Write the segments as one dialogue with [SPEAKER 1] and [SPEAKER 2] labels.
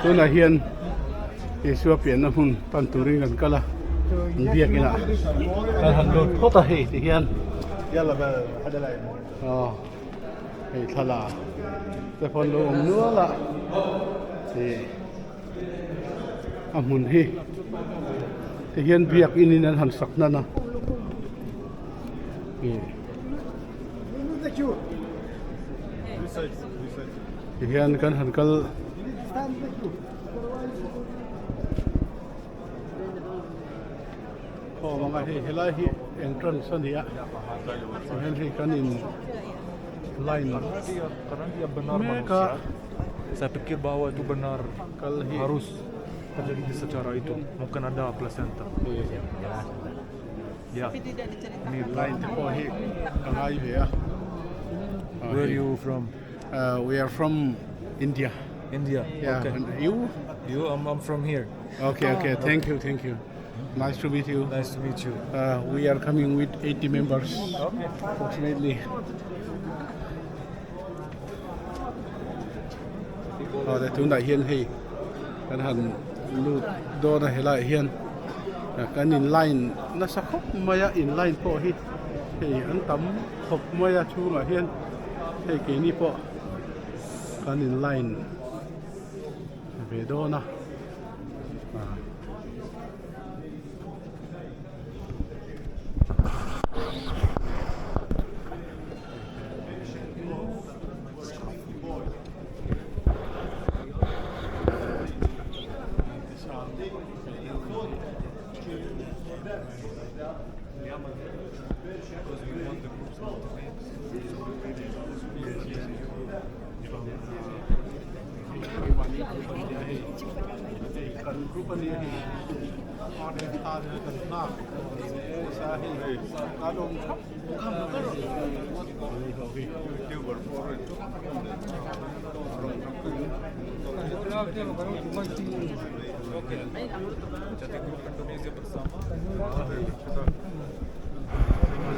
[SPEAKER 1] Tunah hian Isua pianna hmun pan turin kan kal a, biak inah kan han lut phawt a hei ti hian aw hei thla te pawh an lo awm nual a ih a hmun hi ti hian biak in in an han sak hnan a ih. Tihian kan han kal khawm ang a hei helai hi entrance a ni a tihian hei kan in line mek a kal hi Line te pawh hi ka ngai ve a.
[SPEAKER 2] Where are you from?
[SPEAKER 1] Uh, we are from India.
[SPEAKER 2] India.
[SPEAKER 1] Yeah.
[SPEAKER 2] Okay.
[SPEAKER 1] And you?
[SPEAKER 2] You? I'm, I'm from here.
[SPEAKER 1] Okay, okay. Thank you, thank you. Nice to meet you.
[SPEAKER 2] Nice to meet you.
[SPEAKER 1] Uh, we are coming with 80 members.
[SPEAKER 2] Okay.
[SPEAKER 1] Approximately. Aw le tunah hian hei kan han lut dawn a helaiah hian kan in line nasa khawp mai a in line pawh hi hei an tam khawp mai a chhungah hian hei keini pawh kan in line ve dawn a.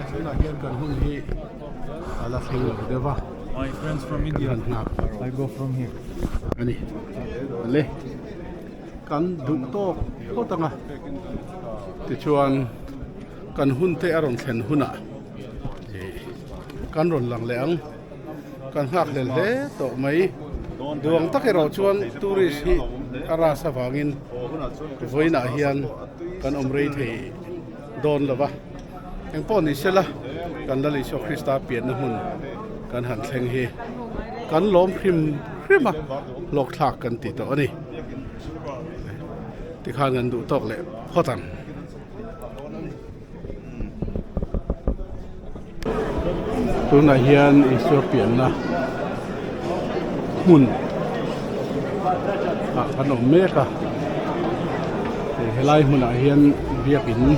[SPEAKER 1] Tunah hian kan hun hi a la thleng lo deuh va.
[SPEAKER 2] My friends from India.
[SPEAKER 1] Kan nghak.
[SPEAKER 2] I go from here.
[SPEAKER 1] Ani. Le. Kan duh tawk phawt anga. Tichuan kan hun te a rawn thlen hunah kan rawn lang leh ang. Kan nghak hlel hle tawh mai. Duang tak erawh chuan tourist hi a ras avangin vawiinah hian kan awm rei thei dawn lo va. Engpawh ni sela kan Lal Isua Krista pianna hmun kan han thleng hi kan lawm hrim hrim a, hlawkthlak kan ti tawh a ni. Tikhan kan duh tawk leh phawt ang. Tunah hian Isua pianna hmun ah kan awm mek a helai hmunah hian biakin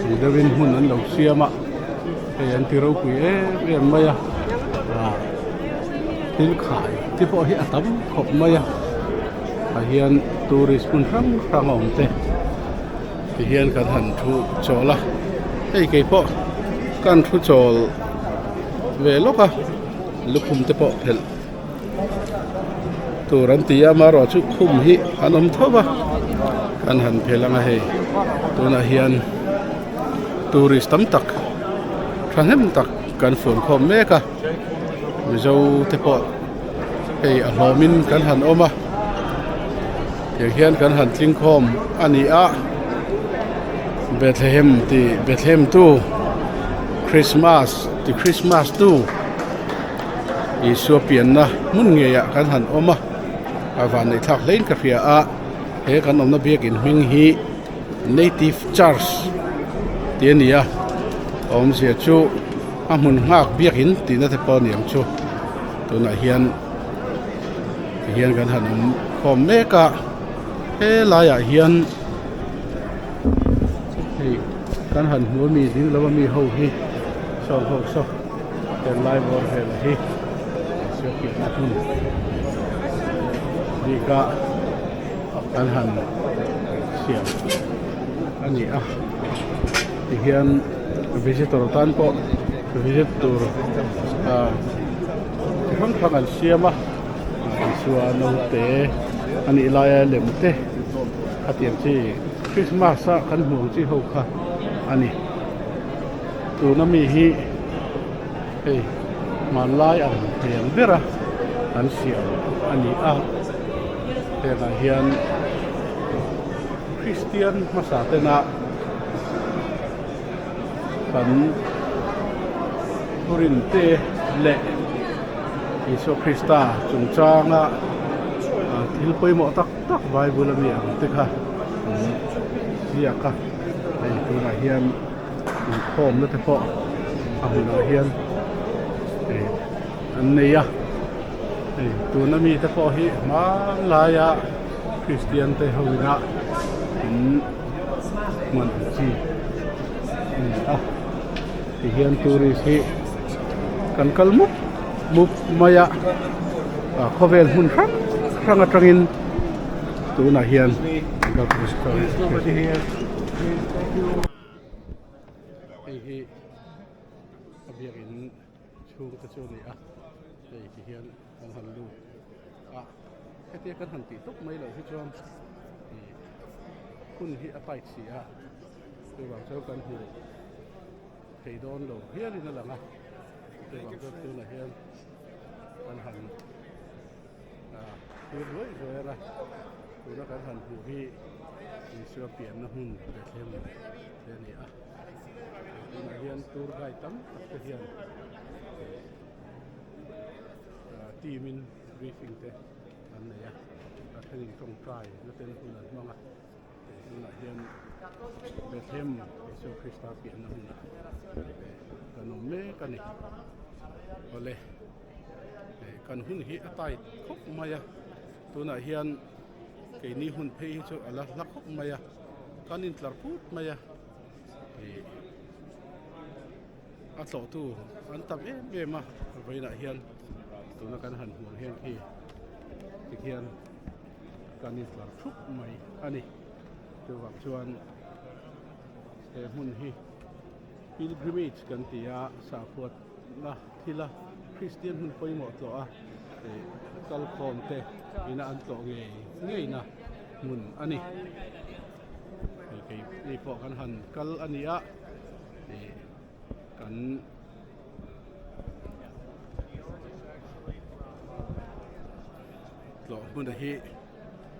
[SPEAKER 1] ang deuhin hmun an lo siam a hei an ti ropui em em mai a ah thil khai te pawh hi a tam khawp mai a tah hian tourist hmun hrang hrang a awm te. Ti hian kan han thu chawl a hei kei pawh kan thu chawl ve lawk a lukhum te pawh phelh tur an ti a amaherawh chu khum hi an awm tho va kan han phelh ang a hei tunah hian tourist tam tak thahnem tak kan fun khawm mek a mizo te pawh hei a hlawmin kan han awm a. Tiang hian kan han tling khawm a ni a Bethlehem tih Bethlehem tu Christmas ti Christmas tu Isua pianna hmun ngeiah kan han awm a a van neih thlak hlein ka hria a he kan awmna biakin hming hi Native Church tih a ni a awmzia chu a hmun nghak biakin tihna te pawh a ni ang chu tunah hian. Tihian kan han awm khawm mek a helaiah hian hei kan han hmu ami ding lova mi ho hi saw ho saw heng lai bawr vel hi siapiahna hmun bika kan han siam a ni a tihian visitor tan pawh visit tur ah. Chi hrang hrang an siam a Isua naute a nih laia lem te khatiang chi Christmas a kan hmuh ang chi ho kha a ni tuna mi hi hei hmanlai ang hmel bera an siam a ni a hengah hian Kristian hmasa tena kan thurin te leh Isua Krista chungchanga thil pawimawh tak tak Bible ami ang te kha an ziak a hei tunah hian inkhawmna te pawh a hunah hian an nei a hei tuna mi te pawh hi hmanlaia Kristian te ho ina an hman ang chi a ni a tihian tourist hi kan kal mup mup mai a ah khawvel hmun hrang hrang atangin tunah hian hei hi a biakin chhung te chu a ni a hei ti hian kan han lut a hetia kan han tih tawp mai loh hi chuan ih hun hi a tight si a chuvang chuan kan hmu thei dawn lo hialin a lang a chuvang chuan tunah hian kan han ah thlir ruai ruai a tuna kan han hmuh hi Isua pianna hmun Bethlehem te a ni a tunah hian tour guide tam tak te hian team in briefing te an nei a a thenin tawngtai na ten hun an hmang a tunah hian Bethlehem Isua Krista pianna hunah kan awm mek a ni awle kan hun hi a tight khawp mai a tunah hian keini hun phei hi chu a la hla khawp mai a kan intlar put mai a ih a tlawhtu an tam em em a vawiinah hian tuna kan han hmuh ang hian khi tikhian kan intlar thup mai a ni chuvang chuan he hmun hi pilgrimage kan ti a sahphuatna thila Kristian hmun pawimawh tlawh a ih kalkhawm te ina an tlawh ngei ngeina hmun a ni hei kei ni pawh kan han kal a ni a. Ih kan tlawh hmun hi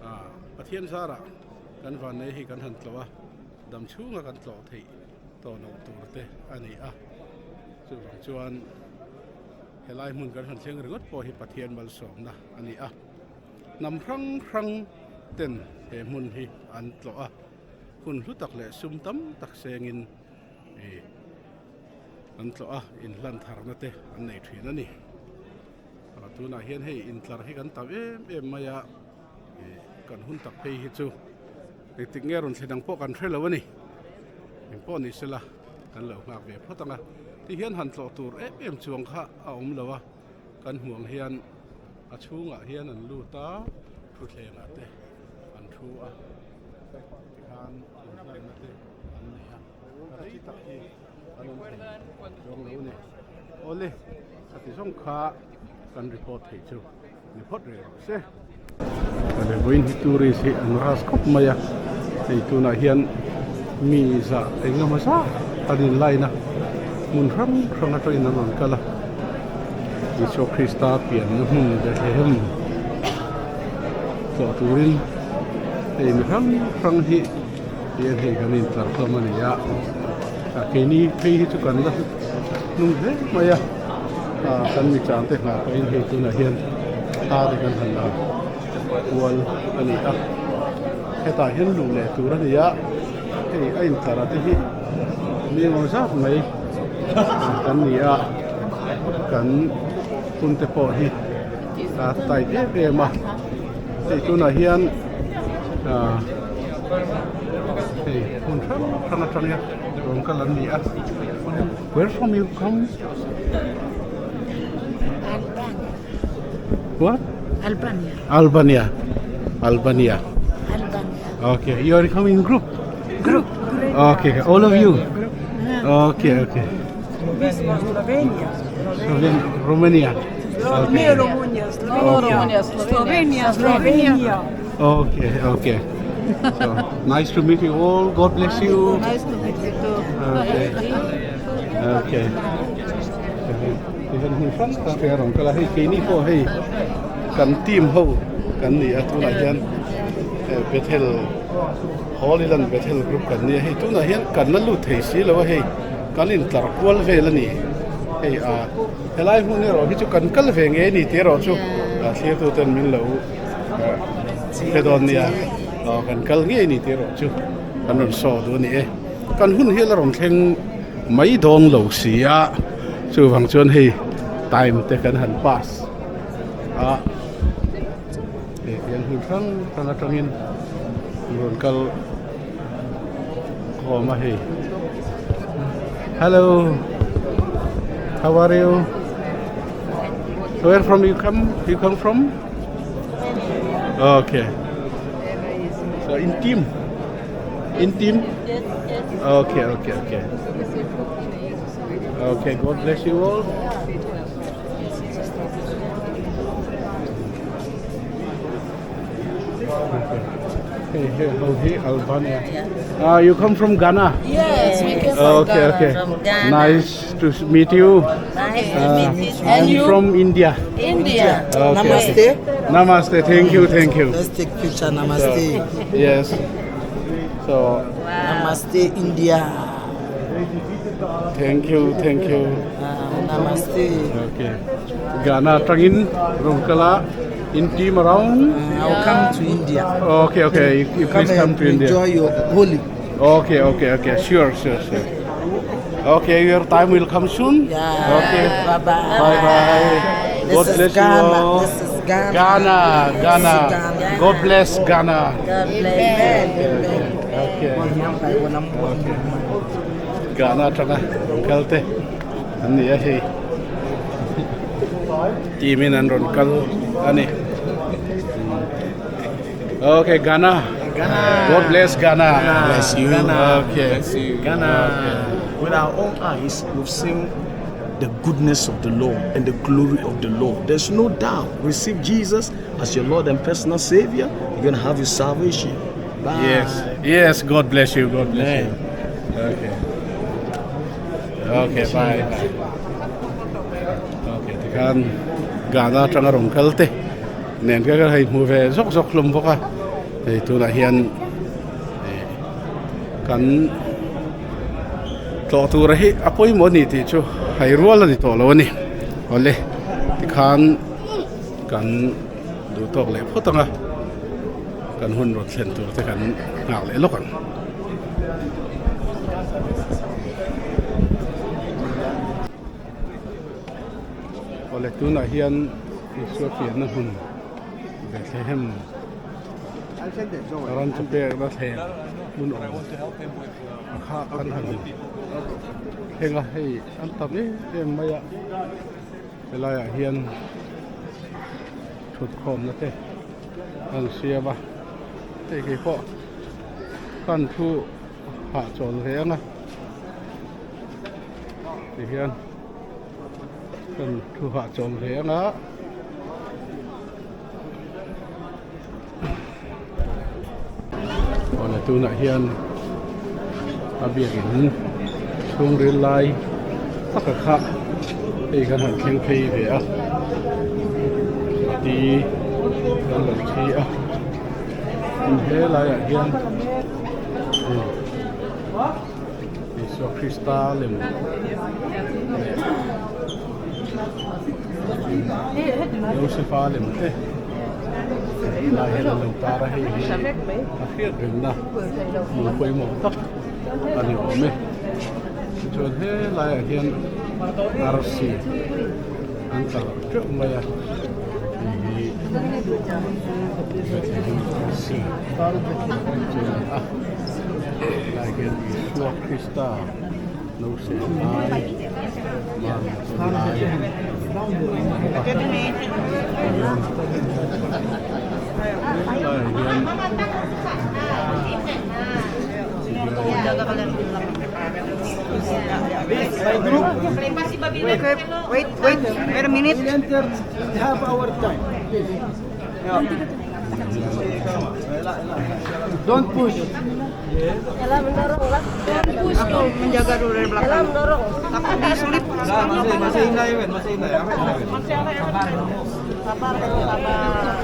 [SPEAKER 1] ah Pathian zarah kan vannei hi kan han tlawh a dam chhunga kan tlawh theih tawh loh tur te a ni a chuvang chuan helai hmun kan han thleng ringawt pawh hi Pathian malsawmna a ni a hnam hrang hrang ten he hmun hi an tlawh a. Hun hlu tak leh sum tam tak sengin ih an tlawh a, inhlan tharna te an nei thin a ni. Ah tunah hian hei intlar hi kan tam em em mai a, ih kan hun tak phei hi chu engtik nge rawn thlen ang pawh kan hre lo a ni. Engpawh ni sela kan lo nghak ve phawt ang a, tihian han tlawh tur em em chuang kha a awm lo a, kan hmuh ang hian a chhungah hian an lut a, thutthlengah te an thu a. Tikhan inhlanna te an nei a, rei tak hi an awm thei chuang lo a ni. Awle, khati zawng kha kan report theih chu ni phawt rih rawh se. Awle, vawiin hi tourist hi an ras khawp mai a, hei tunah hian mi zah eng emaw zat an in line a, hmun hrang hrang atangin an rawn kal a, Isua Krista pianna hmun Bethlehem tlawh turin. Hei mi hrang hrang hi tihian hei kan intlar hlawm a ni a ah keini phei hi chu kan la hnung hle mai a ah kan mi chang te nghah pahin hei tunah hian thla te kan han la kual a ni a hetah hian luh leh tur a ni a hei a intlar ah te hi mi engemaw zat mai kan ni a kan hun te pawh hi a tight em em a. Hei tunah hian ah hei hmun hrang hrang atang hian rawn kal an ni a where from you come
[SPEAKER 3] Albania.
[SPEAKER 1] What?
[SPEAKER 3] Albania.
[SPEAKER 1] Albania. Albania.
[SPEAKER 3] Albania.
[SPEAKER 1] Okay, you are coming in group?
[SPEAKER 3] Group.
[SPEAKER 1] Okay, all of you? Okay, okay.
[SPEAKER 4] Slovenia.
[SPEAKER 1] Slovenia, Romania.
[SPEAKER 4] Ne Romunija, Slovenija.
[SPEAKER 1] Okay.
[SPEAKER 4] Slovenija, Slovenija.
[SPEAKER 1] Okay okay so nice to meet you all God bless you
[SPEAKER 4] Nice to meet you too.
[SPEAKER 1] Okay okay tihian hmun hrang hrang te a rawn kal a hei keini pawh hei kan team ho kan ni a tunah hian Bethel Holy Land Bethel group kan ni a hei tunah hian kan la lut thei si lo a hei kan intlar kual vel a ni hei a helai hmun erawh hi chu kan kal ve ngei a ni tih erawh chu thlir ten min lo hre dawn nia aw kan kal ngei a ni tih erawh chu kan rawn saw duh a ni e kan hun hi a la rawn thleng mai dawn lo si a chuvang chuan hei time te kan han pass a hei hian hmun hrang hrang atangin an rawn kal khawm a hei hello how are you where from you come you come from okay so in team in team okay okay okay okay god bless you all Hey, hey, ho hi Albania. You come from Ghana?
[SPEAKER 4] Yes, we came from
[SPEAKER 1] Okay,
[SPEAKER 4] Ghana.
[SPEAKER 1] okay.
[SPEAKER 3] From Ghana.
[SPEAKER 1] Nice to meet you.
[SPEAKER 3] Nice to meet you.
[SPEAKER 1] I'm
[SPEAKER 4] And you?
[SPEAKER 1] from India.
[SPEAKER 4] India.
[SPEAKER 1] Okay.
[SPEAKER 5] Namaste.
[SPEAKER 1] Namaste. Thank you, thank you.
[SPEAKER 5] Let's take picture. Namaste.
[SPEAKER 1] Yes. So,
[SPEAKER 5] Namaste, India.
[SPEAKER 1] thank you, thank you.
[SPEAKER 5] Namaste.
[SPEAKER 1] Okay. Ghana tangin Rongkala in team around.
[SPEAKER 5] I'll come to India.
[SPEAKER 1] Okay, okay. You please come
[SPEAKER 5] and
[SPEAKER 1] to India.
[SPEAKER 5] enjoy your holy.
[SPEAKER 1] Okay, okay, okay. Sure, sure, sure. Okay, your time will come soon.
[SPEAKER 5] Yeah.
[SPEAKER 1] Okay.
[SPEAKER 5] Bye bye.
[SPEAKER 1] Bye bye.
[SPEAKER 5] This
[SPEAKER 1] God
[SPEAKER 5] is
[SPEAKER 1] bless you
[SPEAKER 5] Ghana.
[SPEAKER 1] all.
[SPEAKER 5] This is Ghana.
[SPEAKER 1] Ghana, Ghana.
[SPEAKER 5] This is Ghana.
[SPEAKER 1] God bless Ghana.
[SPEAKER 3] God bless.
[SPEAKER 1] Okay. Ghana atanga rawn kal te an ni a hei. Team in an rawn kal a ni. Okay, Ghana.
[SPEAKER 2] Ghana.
[SPEAKER 1] God bless Ghana.
[SPEAKER 2] Bless you.
[SPEAKER 1] Okay.
[SPEAKER 2] Bless you. Ghana. With our own eyes, we've seen the goodness of the Lord and the glory of the Lord. There's no doubt. Receive Jesus as your Lord and personal Savior. You're going to have your salvation. Bye.
[SPEAKER 1] Yes. Yes, God bless you. God bless you. Okay. Okay, bye. Bye. Okay, tikhan Ghana atanga rawn kal te nen ka ka hei hmu ve zawk zawk hlawm bawk a hei tunah hian kan tlawh tura hi a pawimawh a ni tih chu hai rual a ni tawh lo a ni awle tikhan kan duh tawk leh phawt ang a kan hun rawn thlen tur te kan nghak leh lawk ang. Awle tunah hian Isua pianna hmun Bethlehem ram chu pekna thleng hmun awm a kha kan han thleng a hei an tam em em mai a helaiah hian thutkhawmna te an siam a hei kei pawh kan thu hahchawl ve ang a tihian. Kan thu hahchawl ve ang a. Awle tunah hian a biakin chhungril lai taka kha hei kan han thleng phei ve a ti kan lo thi a he laiah hian Isua Krista lem leh Josefa lem te lai hian an lo tar a hei hi a hriat rengna hmuh pawimawh tak a ni awm e tichuan helaiah hian arsi an tlar teuh mai a hei hi Bethlehem arsi chu a ni a. Helai hian Isua Krista lo seh lai man tawn lai a hian helaiah hian
[SPEAKER 4] Wait, wait, wait a minute.
[SPEAKER 6] Don't push.
[SPEAKER 4] Aku menjaga dulu dari belakang. Takut disulip. Sabar, sabar.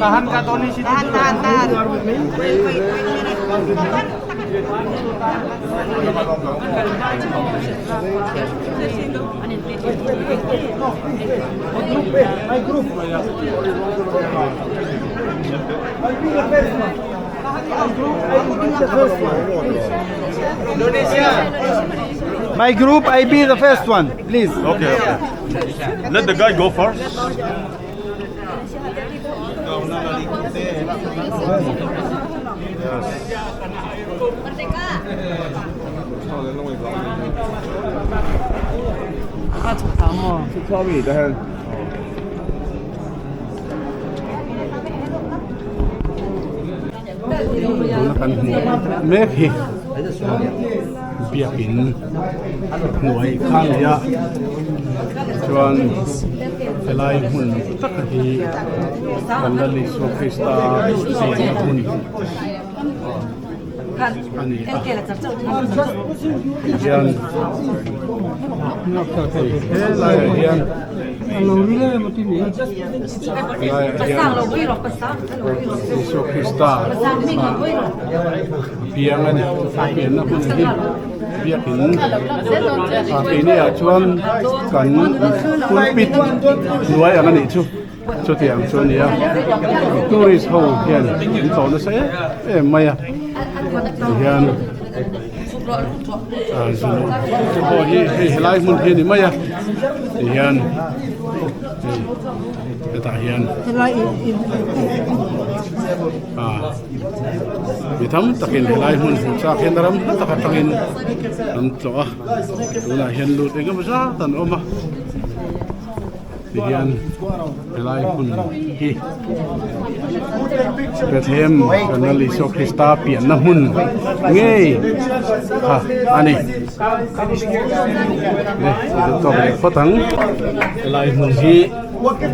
[SPEAKER 6] Tahan Kak Tony situ.
[SPEAKER 4] Tahan, tahan, tahan. Wait, wait, wait a minute.
[SPEAKER 6] My group. I'll be the first one. My group, I will be the first one. My group, I be the first one, please.
[SPEAKER 7] Okay, okay. Let the guy go first.
[SPEAKER 1] Tuna kan hmuh mek hi biakin hnuai kha a ni a chuan helai hmun tak hi kan la Isua Krista chenna hmun a ni a tihian helaiah hian helaiah hian Isua Krista a piang a ni a pianna hun hi biakin a keini ah chuan kan pulpit hnuai ang a nih chu. Chutiang chu a ni a, tourist ho hian an tlawh nasa em em mai a, tihian ah zu te pawh hi hei helai hmun hi a ni mai a, tihian hei hetah hian ah mi tam takin helai hmun hmuh chak hian ram hla tak atangin an tlawh a, tunah hian lut eng emaw zat an awm a. Tihian helai hmun hi Bethlehem kan Lal Isua Krista pianna hmun ngei kha a ni. Le i duh tawk leh phawt ang. Helai hmun hi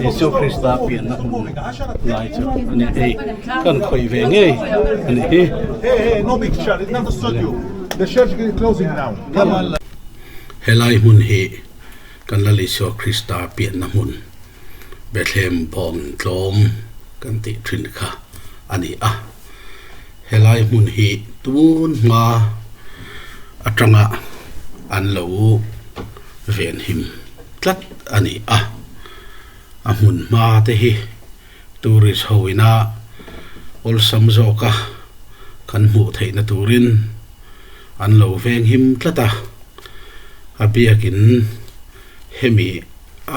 [SPEAKER 1] Isua Krista pianna hmun lai chu a ni. Hei kan khawih ve ngei a nih hi. Helai hmun hi Kan Lal Isua Krista pianna hmun Bethlehem bawng tlawm kan tih thin kha a ni a. Helai hmun hi tun hma atanga an lo venhim tlat a ni a. A hmun hma te hi tourist ho ina awlsam zawka kan hmuh theihna turin an lo venghim tlat a. A biakin hemi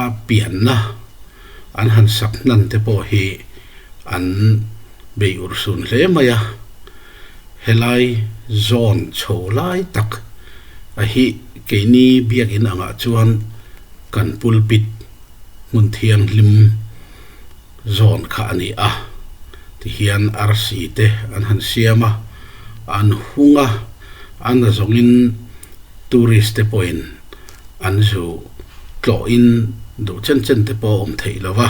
[SPEAKER 1] a pianna an han sak hnan te pawh hi an bei urhsun hle mai a, helai zawn chho lai tak a hi keini biakin angah chuan kan pulpit hmun thianghlim zawn kha a ni a, tihian arsi te an han siam a, an hung a, a na zawngin Tourist te pawhin an zu tlawhin duh chen chen te pawh a awm theih lo va,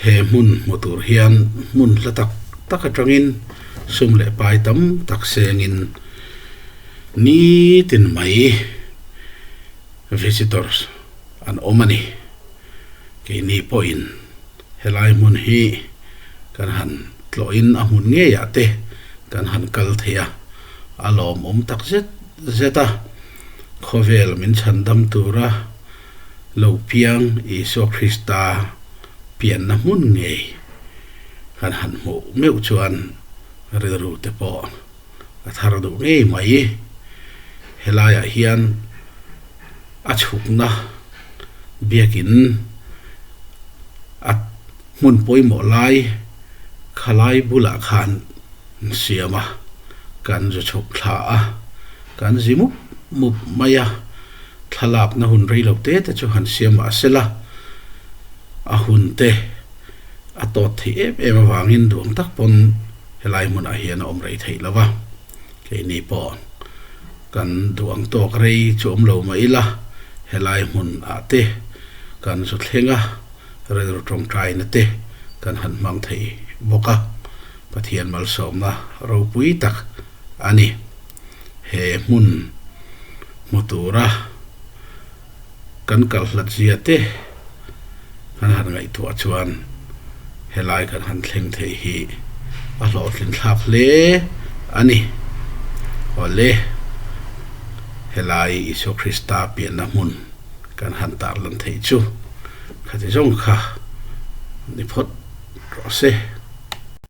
[SPEAKER 1] he hmun hmu tur hian hmun hla tak tak atangin sum leh pai tam tak sengin nitin mai visitors an awm a ni. Keini pawhin helai hmun hi kan han tlawhin a hmun ngeiah te kan han kal thei a. A lawmawm tak zet zet a, khawvel min chhandam tura lo piang Isua Krista pianna hmun ngei kan han hmuh meuh chuan rilru te pawh a thar duh ngei mai. Helaiah hian a chhukna biakin a hmun pawimawh lai khalai bulah khan siam a, kan zu chhuk thla a, kan zi mup mup mai a, thlalakna hun rei lo te te chu han siam mah se la, a hun te a tawt theih em em avangin duang tak pawn helai hmunah hian a awm rei theih lo va, keini pawh kan duang tawk rei chu awm lo mah ila helai hmunah te. Kan zu thleng a, rilru tawngtaina te kan han hmang thei bawk a, Pathian malsawmna ropui tak a ni. He hmun hmu tura kan kal hlat zia te kan han ngaihtuah chuan helai kan han thleng thei hi a hlawhtlin thlak hle a ni. Awle, helai Isua Krista pianna hmun kan han tarlan theih chu khati zawng kha ni phawt rawh se.